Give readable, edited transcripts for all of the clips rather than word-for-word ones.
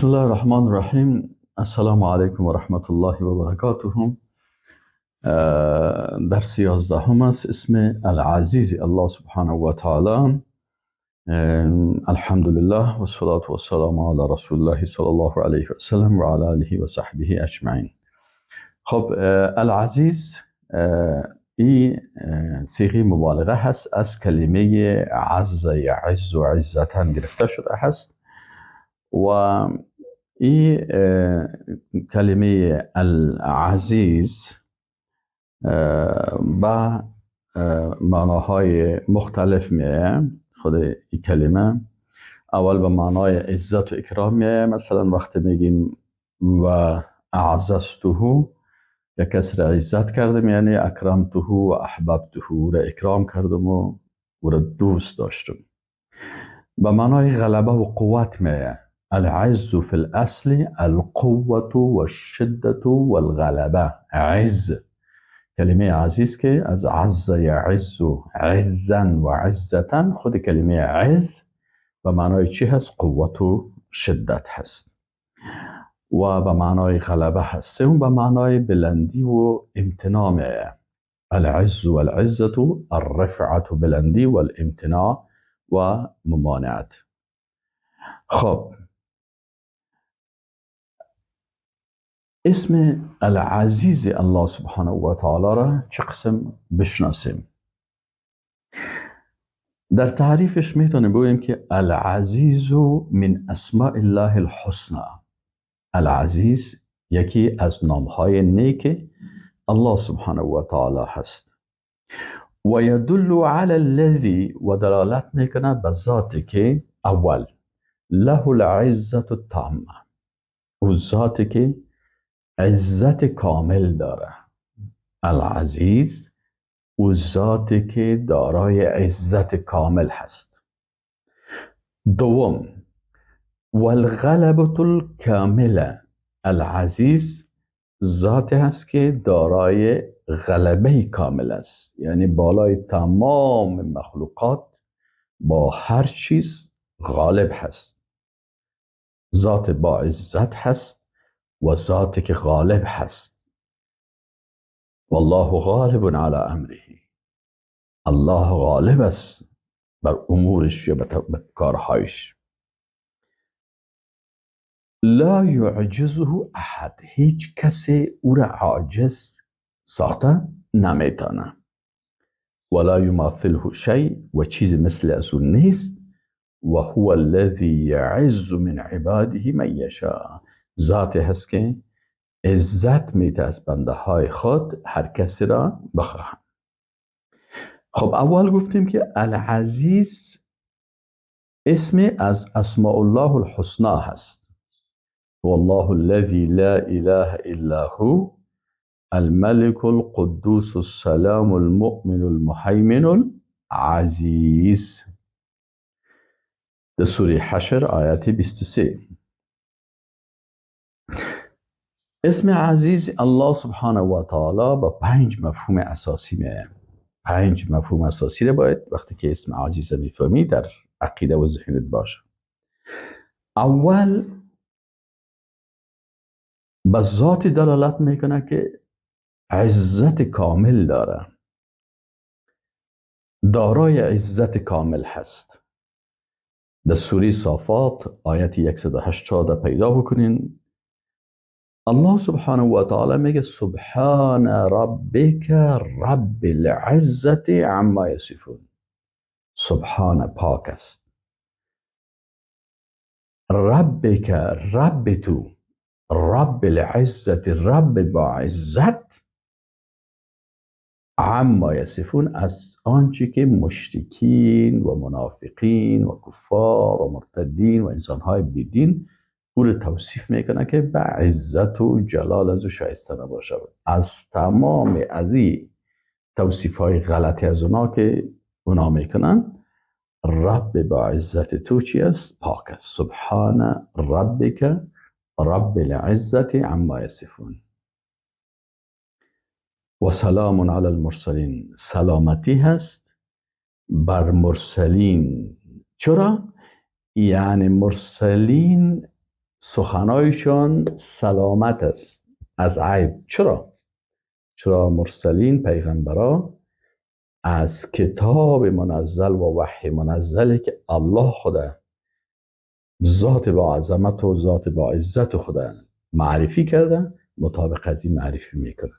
بسم الله الرحمن الرحیم. السلام علیکم و رحمت الله و برکاته. درس 11 است. اسم العزیز الله سبحانه و تعالی. الحمدلله و الصلاة و السلام علی رسول الله صلی الله علیه و سلم و علی آله و صحبه اجمعین. خب العزیز این صیغه مبالغه هست، از کلمه عز یعز و عزتا گرفته شده هست و این کلمه العزیز با معناهای مختلف میه. خود این کلمه اول به معنای عزت و اکرام میه. مثلا وقتی میگیم و اعززته، یا کسی را عزت کردم، یعنی اکرمته و احببته، را اکرام کردم و او را دوست داشتم. به معنای غلبه و قوت میه. العز فی الاصل القوة والشدة والغلبه. عز، کلمه عزیز که از عز یعز عزا و عزتا، خود کلمه عز به معنای چی هست؟ قوت و شدت هست و به معنای غلبه هست. سوم به معنای بلندی و امتناع میه. العز والعزة الرفعة، بلندی، والامتناع و ممانعت. خب اسم العزیز الله سبحانه و تعالی را چه قسم بشناسیم؟ در تعریفش میتونیم بگوییم که العزیز من اسماء الله الحسنى. العزیز یکی از نامهای نیک الله سبحانه و تعالی هست. و یدل علی الذی، و دلالت میکنه به ذاتی که اول له العزة التامه، او ذاتی که عزت کامل داره. العزیز او ذاتی که دارای عزت کامل هست. دوم والغلبة الکامله، العزیز ذاتی هست که دارای غلبه کامل است، یعنی بالای تمام مخلوقات با هر چیز غالب هست. ذات با عزت هست و ذاتی که غالب هست. والله غالب علی امره، الله غالب است بر امورش یا بر کارهایش. لا یعجزه احد، هیچ کسی او را عاجز ساخته نمیتونه. ولا یماثله شیء، و چیزی مثل از او نیست. و هو الذی یعز من عباده من یشاء، ذاتی هست که عزت میده از بنده های خود هر کسی را بخواهم. خب اول گفتیم که العزیز اسم از اسماء الله الحسنا هست. والله الذی لا اله الا هو الملك القدوس السلام المؤمن المهیمن العزیز. در سوره حشر آیات 23. اسم عزیز الله سبحانه و تعالی با 5 مفهوم اساسی میه. 5 مفهوم اساسی رو باید وقتی که اسم عزیز میفهمی در عقیده و ذهنت باشه. اول به ذات دلالت میکنه که عزت کامل داره، دارای عزت کامل هست. در سوره صافات آیت 180 پیدا بکنین. الله سبحانه و تعالی میگه سبحان ربک رب العزة عما یصفون. سبحان پاک است، ربک رب تو، رب العزة رب با عزت، عما یصفون از آنچه که مشرکین و منافقین و کفار و مرتدین و انسانهای بیدین او رو توصیف میکنه که به عزت و جلال از او شایسته نباشه. از تمام از این توصیف های غلطی از اونا که اونا میکنن، رب با عزت تو چی است؟ پاک است. سبحان ربک رب العزة عما یصفون. و سلام علی المرسلین، سلامتی هست بر مرسلین. چرا؟ یعنی مرسلین سخنایشان سلامت است از عیب. چرا؟ چرا مرسلین پیغمبرا از کتاب منزل و وحی منزلی که الله خدا ذات با عظمت و ذات با عزت خدا معرفی کرده، مطابق از این معرفی میکنه.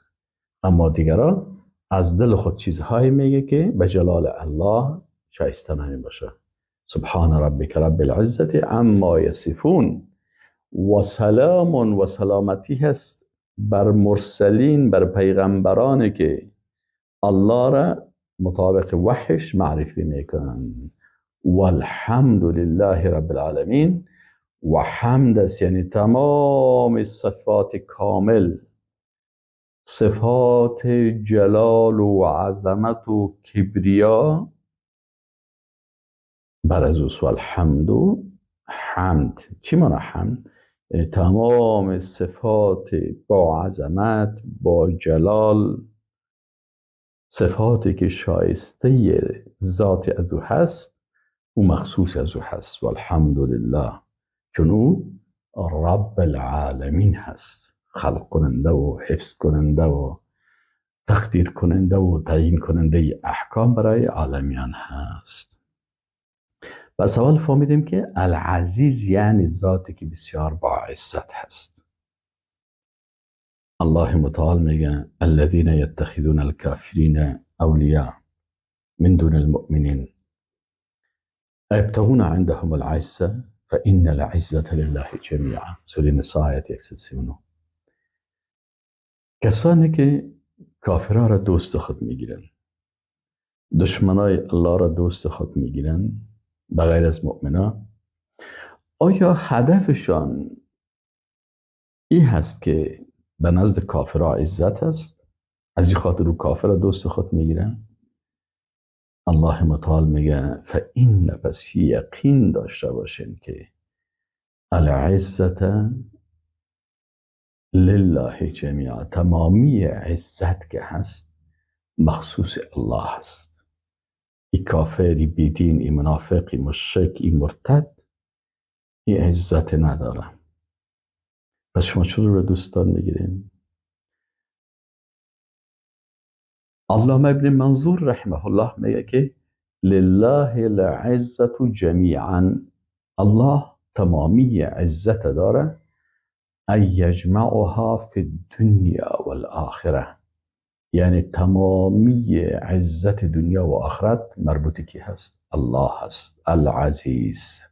اما دیگران از دل خود چیزهایی میگه که به جلال الله شایسته نمی باشه. سبحان ربک رب العزة عما یصفون. و سلام و سلامتی هست بر مرسلین، بر پیغمبرانی که الله را مطابق وحیش معرفی میکنن. والحمد لله رب العالمین. و حمد است، یعنی تمام صفات کامل، صفات جلال و عظمت و کبریا بر از اوست. والحمد، حمد چی معنی حمد؟ یعنی تمام صفات با عظمت، با جلال، صفاتی که شایسته ذات از او هست، او مخصوص از او هست. والحمد لله، چون او رب العالمین هست، خلق کننده و حفظ کننده و تقدیر کننده و تعیین کننده احکام برای عالمیان هست. پس اول فهمیدیم که العزیز یعنی ذاتی که بسیار با عزت هست. الله متعال میگه الذين يتخذون الكافرين اولیاء من دون المؤمنین يبتغون عندهم العزة فإن العزة لله جميعا. سوره نساء آیت 139. کسانی که کافرها را دوست خود میگیرن، دشمنای الله را دوست خود میگیرن بغیر از مؤمنا، آیا هدفشان این هست که به نزد کافرها عزت است، از این خاطر او کافر را دوست خود میگیرن؟ الله متعال میگه فإن، پس یقین داشته باشین که العزة لله جمیعا، تمامی عزت که هست مخصوص الله هست. ای کافر، ای بیدین، ای منافق، ای مشرک، ای مرتد، ای عزت نداره. پس شما چرا رو دوستان میگیرین؟ علامه ابن منظور رحمه الله میگه که لله العزة جمیعا، الله تمامی عزت داره، ای یجمعها فی الدنیا والآخرة، یعنی تمامی عزت دنیا و آخرت مربوط کی هست؟ الله هست، العزیز.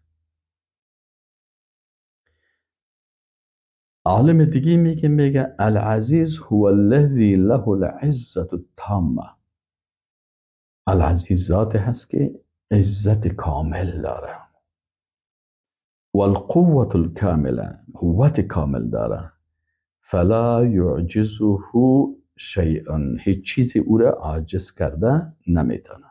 عالم دیگه میگه العزیز هو الذی له العزة التامة. العزیز ذات هست که عزت کامل داره، والقوة الكاملة، قوت کامل داره، فلا يعجزه شیء، هیچ چیزی او را عاجز کرده نمیتونه.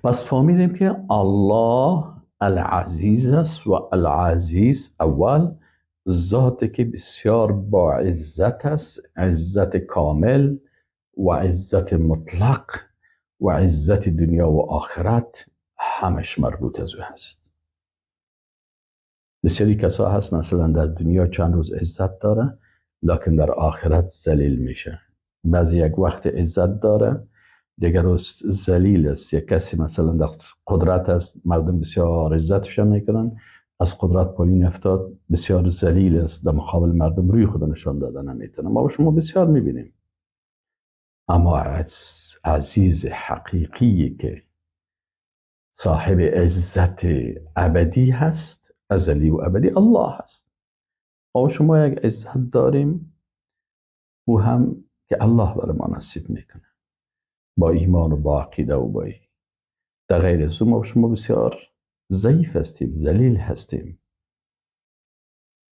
پس فهمیدیم که الله العزیز است و العزیز اول ذاتی که بسیار با عزت است، عزت کامل و عزت مطلق و عزت دنیا و آخرت همش مربوط از او هست. بسیاری کسا هست مثلا در دنیا چند روز عزت داره لکن در آخرت ذلیل میشه. بعضی یک وقت عزت داره دیگر روز ذلیل است. یک کسی مثلا در قدرت است، مردم بسیار عزتش میکنن، از قدرت پایین افتاد، بسیار ذلیل است، در مقابل مردم روی خود نشان داده نمیتونه. ما شما بسیار میبینیم. اما عزیز حقیقی که صاحب عزت ابدی هست، ازلی و ابدی، الله هست. ما شما یک عزت داریم، او هم که الله برای ما نصیب میکنه با ایمان و با عقیده و با ای. در غیر از او ما شما بسیار ضعیف هستیم، ذلیل هستیم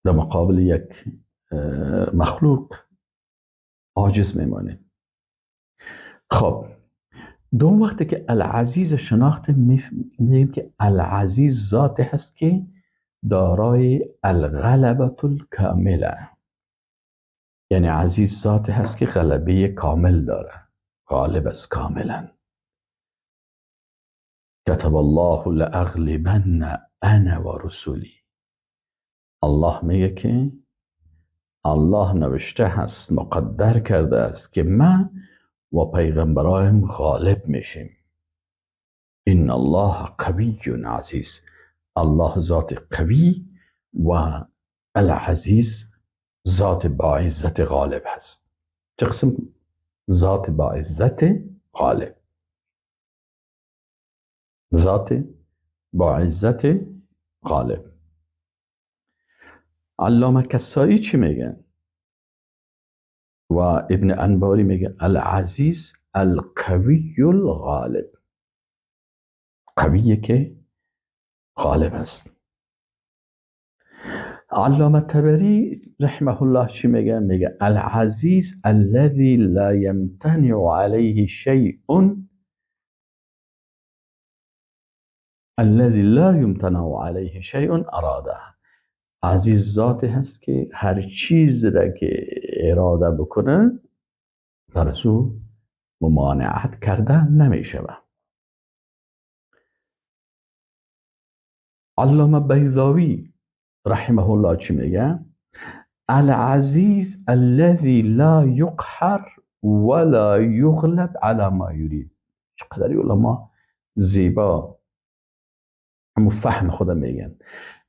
در مقابل یک مخلوق عاجز میمانیم. خب دوم وقتی که العزیز شناخت میگیم که العزیز ذات هست که دارای الغلبة الکامله، یعنی عزیز ذات هست که غلبه کامل داره، غالب است کاملا. کتب الله لأغلبن انا و رسولی. الله میگه که الله نوشته هست، مقدر کرده است که من و پیغمبرایم غالب میشیم. ان الله قوی عزیز. الله ذات قوی و العزیز ذات با عزت غالب هست. چه قسم ذات با عزت غالب؟ ذات با عزت غالب. علامه کسایی چی میگن؟ و ابن انباری میگه العزیز القوی الغالب، قویه که غالب است. علامه طبری رحمه الله چی میگه؟ میگه العزیز الذي لا يمتنع عليه شيء، الذي لا يمتنع عليه شيء اراده. عزیز ذاتی هست که هر چیز را که اراده بکنه بر او ممانعت کرده نمیشه. علامه بیضاوی رحمه الله چی میگه؟ العزیز الذي لا يقهر ولا يغلب على ما يريد. چقدر علما زیبا همون فهم خودم میگن.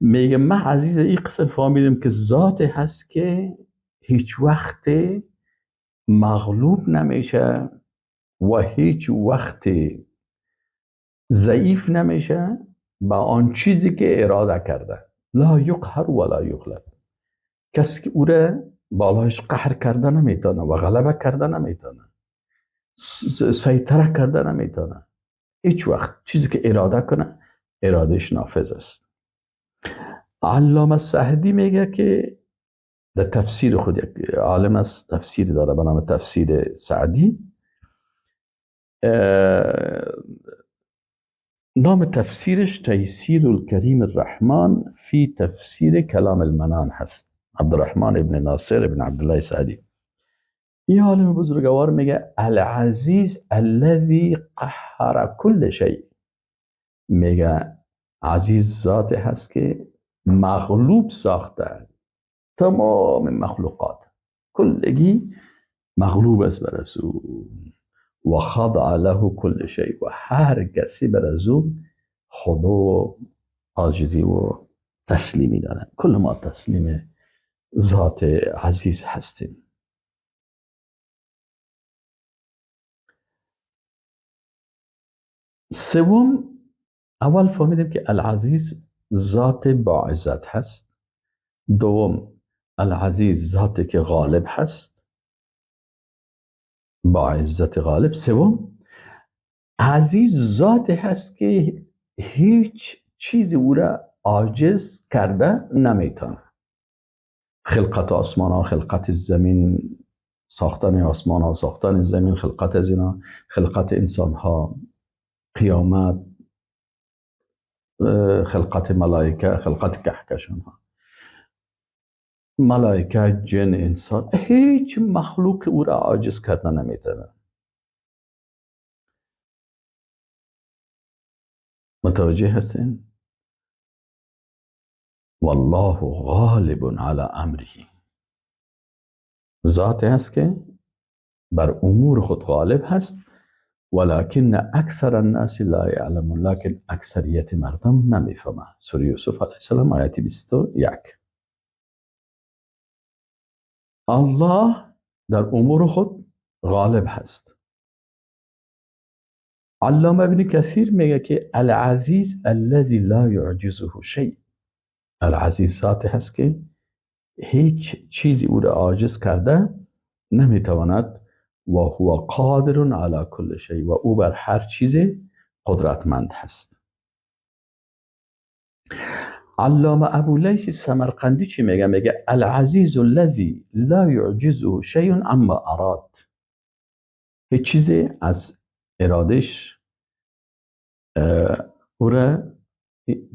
میگه من عزیز این قسم فهمیدم که ذات هست که هیچ وقت مغلوب نمیشه و هیچ وقت ضعیف نمیشه با آن چیزی که اراده کرده. لا یقهر ولا یغلب. کسی که او را بالایش قهر کرده نمیتونه و غلبه کرده نمیتونه، سیطره کرده نمیتونه. هیچ وقت چیزی که اراده کنه ارادهش نافذ است. علامه سعدی میگه که در تفسیر خود، یک عالم است تفسیر داره به نام تفسیر سعدی، نام تفسیرش تیسیر الکریم الرحمن فی تفسیر کلام المنان هست، عبدالرحمن ابن ناصر ابن عبدالله سعدی. این عالم بزرگوار میگه العزیز الذي قهر كل شیء. میگه عزیز ذات هست که مغلوب ساخته تمام مخلوقات، کلگی مغلوب است بر از او و خضع له کل شیء، و هر کسی بر از او خضوع و عاجزی و تسلیمی دارن. کل ما تسلیم ذات عزیز هستیم. سوم، اول فهمیدیم که العزیز ذات با عزت هست. دوم، العزیز ذاتی که غالب هست، با عزت غالب. سوم، عزیز ذاتی هست که هیچ چیزی او را عاجز کرده نمیتونه. خلقت آسمان ها، خلقت زمین، ساختن آسمان ها، ساختن زمین، خلقت از اینا، خلقت انسان ها، قیامت، خلقت ملائکه، خلقت کهکشان ها، ملائکه، جن، انسان، هیچ مخلوق او را عاجز کرده نمیتونه. متوجه هستین؟ والله غالب علی امره. ذات هست که بر امور خود غالب هست، ولكن اکثر الناس لا یعلمون، لكن اکثریت مردم نمیفهمند. سوره یوسف علیه السلام آیت 21. الله در امور خود غالب هست. علامه ابن کثیر میگه که العزیز الذی لا یعجزه شیء. العزیز ذات هست که هیچ چیزی او را عاجز کرده نمیتواند، و هو قادر علی کل شیء، و او بر هر چیز قدرتمند هست. علامه ابو لیث سمرقندی چی میگه؟ میگه العزیز الذی لا یعجزه شیء عما اراد. هیچ چیزی از ارادش او را،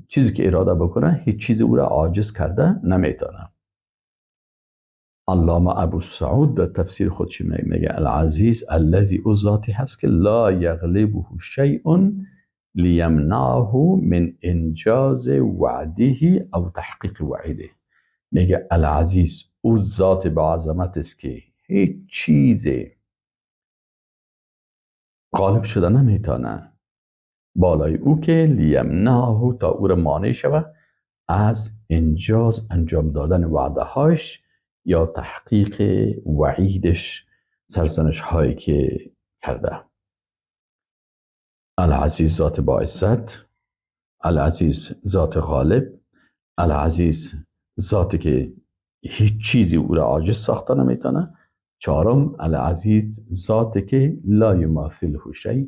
چیزی که اراده بکنه، هیچ چیزی او را عاجز کرده نمیتونه. علامه ابو سعود در تفسیر خود چی میگه؟ میگه العزیز الذی، او ذاتی هست که لا یغلبه شیء لیمنعه من انجاز وعده او تحقیق وعیده. میگه العزیز او ذات با عظمت است که هیچ چیزی غالب شده نمیتونه بالای او که لیمنعه، تا او را مانع شود از انجاز، انجام دادن وعده هایش یا تحقیق وعیدش، سرزنش هایی که کرده. العزیز ذات با عزت، العزیز ذات غالب، العزیز ذاتی که هیچ چیزی او را عاجز ساخته نمیتونه. چهارم، العزیز ذاتی که لا یماثله شیء،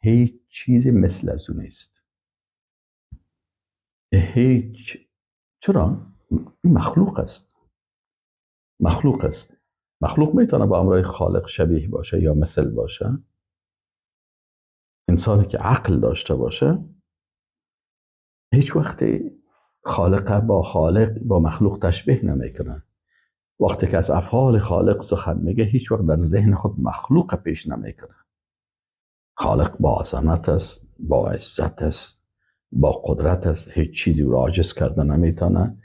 هیچ چیزی مثل از او نیست. هیچ. چرا؟ این مخلوق است. مخلوق است. مخلوق میتونه با امرای خالق شبیه باشه یا مثل باشه. انسانی که عقل داشته باشه هیچ وقتی خالق با خالق با مخلوق تشبیه نمیکنه. وقتی که از افعال خالق سخن میگه هیچ وقت در ذهن خود مخلوق پیش نمیکنه. خالق با عظمت است، با عزت است، با قدرت است، هیچ چیزی او را عاجز کرده نمیتونه،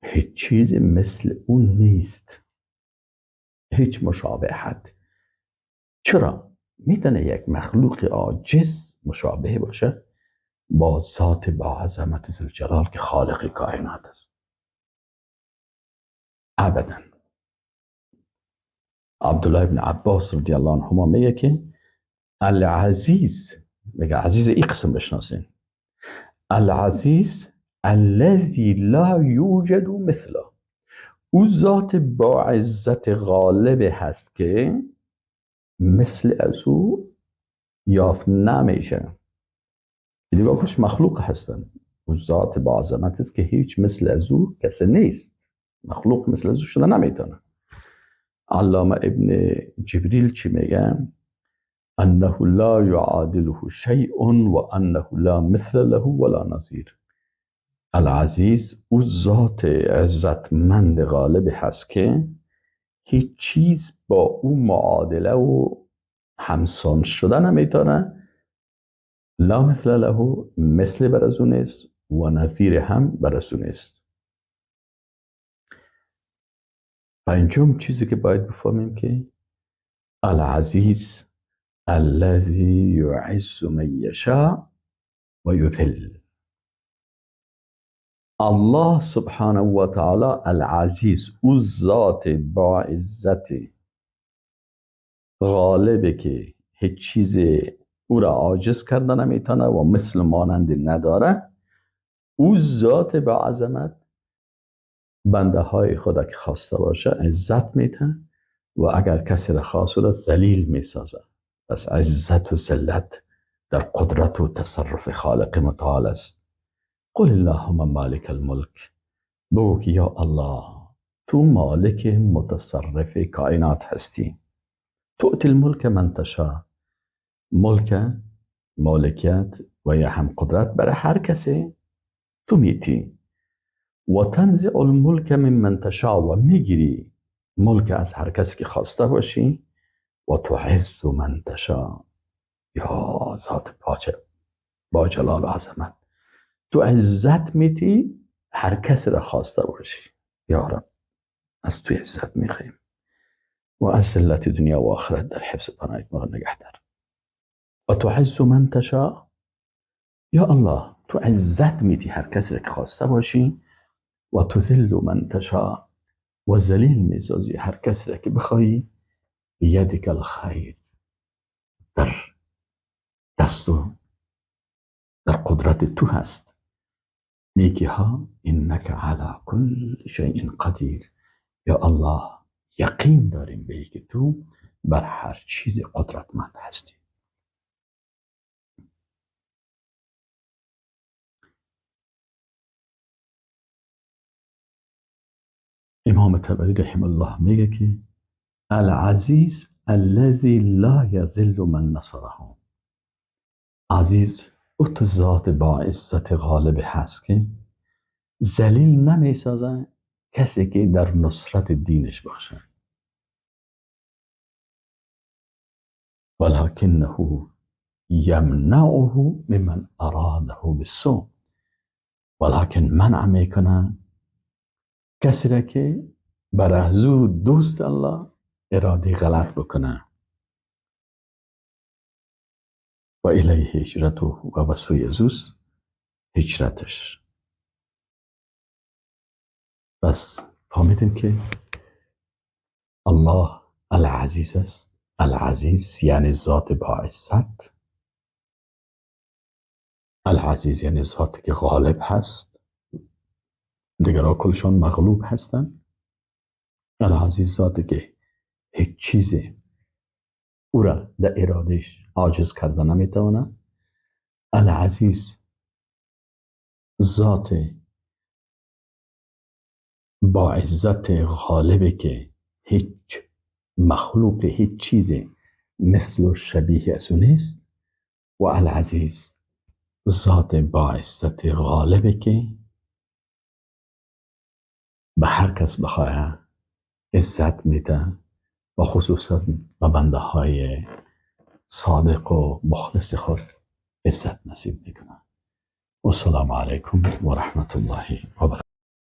هیچ چیزی مثل اون نیست، هیچ مشابهت. چرا؟ میتونه یک مخلوق عاجز مشابه باشه با ذات با عظمت ذوالجلال که خالق کائنات است؟ ابدا. عبدالله ابن عباس رضی الله عنهما میگه که العزیز، میگه عزیز ای قسم بشناسین، العزیز الذی لا یوجد مثله، او ذات با عزت غالب هست که مثل از او یافت نمیشه. یعنی واقعش مخلوق هستن، او ذات با عظمت است که هیچ مثل از او کسی نیست، مخلوق مثل از او شده نمیتونه. علامه ابن جبریل چی میگه؟ انه لا يعادله شیء و انه لا مثل له ولا نظیر. العزیز او ذات عزتمند غالب هست که هیچ چیز با او معادله و همسان شده نمیتونه، لا مثل له، مثل بر از او نیست و نظیر هم بر از او نیست. پنجم چیزی که باید بفهمیم که العزیز الذی یعز من یشاء و یذل. الله سبحانه و تعالی العزیز، او ذات با عزت غالبه که هیچ چیز او را عاجز کرده نمیتونه و مثل مانند نداره، او ذات با عظمت بنده های خدا که خواسته باشه عزت میده و اگر کسی را خواست او را ذلیل میسازه. پس عزت و ذلت در قدرت و تصرف خالق متعال است. قل اللهم مالک الملک، بگو که یا الله تو مالک متصرف کائنات هستی. تؤتی الملک من تشاء، ملک مالکیت و یا هم قدرت برای هر کسی تو میتی. و تنزع الملک ممن تشاء، و میگیری ملک از هر کسی که خواسته باشی. و تعز من تشاء، یا ذات با جلال و عظمت تو عزت میتی هر کسی را خواسته باشی. یا رب از توی عزت میخواییم و از ذلت دنیا و آخرت در حفظ پناهت ما نگه دار. و تعز من تشاء، یا الله تو عزت میتی هر کسی را که خواسته باشی. و تذل من تشاء، و ذلیل میسازی هر کسی را که بخوایی. بیدک الخیر، در دست و در قدرت تو هست نیکی ها. انک علی کل شیء قدیر، یا الله یقین داریم به که تو بر هر چیز قدرتمند هستی. امام طبری رحمه الله میگه که العزیز الذی لا یذل من نصره، عزیز او تو ذات با عزت غالب هست که ذلیل نمیسازه کسی که در نصرت دینش باشه. ولکنه یمنعه ممن اراده بالسوء، ولکن منع میکنه کسی را که بر ازو دوست الله اراده غلط بکنه. و الیه هجرته و به سوی ازوست هجرتش. پس فهمیدیم که الله العزیز است. العزیز یعنی ذات با عزت، العزیز یعنی ذاتی که غالب هست، دیگرها کلشان مغلوب هستند. العزیز ذاتی که هیچ چیزی او را در ارادهش عاجز کرده نمیتواند. العزیز ذات با عزت غالبی که هیچ مخلوق، هیچ چیزی مثل و شبیه از او نیست. و العزیز ذات با عزت غالبی که به هر کس بخواه عزت میده و خصوصا به بنده های صادق و مخلص خود عزت نصیب میکنه. و السلام علیکم و رحمت الله و برکاته.